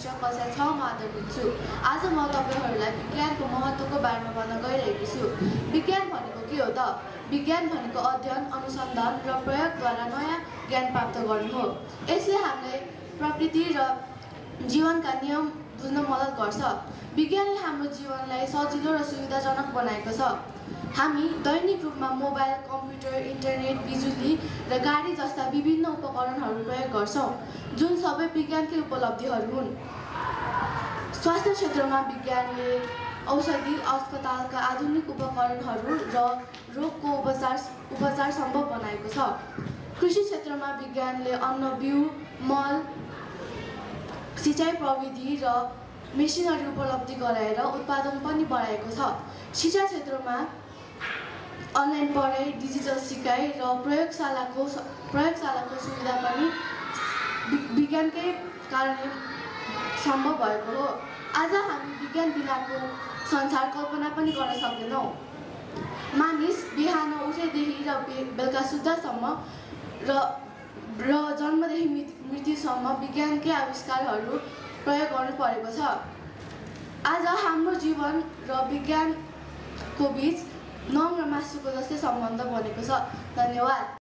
मिश्र कक्षा 6 मा अध्ययन छु। आज म तपाईहरुलाई विज्ञानको महत्त्वको बारेमा भन्न गइरहेको छु। विज्ञान भनेको के हो त? विज्ञान भनेको अध्ययन, अनुसन्धान र प्रयोगद्वारा नयाँ ज्ञान प्राप्त गर्नु हो। यसले हामीलाई प्रकृति र जीवनका नियम बुझ्न मद्दत गर्छ। विज्ञानले हाम्रो जीवनलाई सजिलो र सुविधाजनक बनाएको छ। हामी दैनिक रूपमा मोबाइल, कम्प्युटर, इन्टरनेट, बिजुली र गाडी जस्ता विभिन्न उपकरणहरू प्रयोग गर्छौं, जुन सबै विज्ञानकै उपलब्धिहरू हुन्। स्वास्थ्य क्षेत्रमा विज्ञानले औषधि, अस्पतालका आधुनिक उपकरणहरू र रोगको उपचार सम्भव बनाएको छ। कृषि क्षेत्रमा विज्ञानले अन्न, बिउ, मल, सिँचाइ प्रविधि र मेसिनरी उपलब्धि गराएर उत्पादन पनि बढाएको छ। शिक्षा क्षेत्रमा अनलाइन पढाइ, डिजिटल सिकाइ र प्रयोगशालाको सुविधा पनि विज्ञानकै कारणले सम्भव भएको हो। आज हामी विज्ञान बिनाको संसार कल्पना पनि गर्न सक्दैनौँ। मानिस बिहान उठेदेखि र बेलुका सुत्दासम्म र जन्मदेखि मृत्युसम्म विज्ञानकै आविष्कारहरू प्रयोग गर्नु परेको छ। आज हाम्रो जीवन र विज्ञानको बीच नङ र मासुको जस्तै सम्बन्ध बनेको छ। धन्यवाद।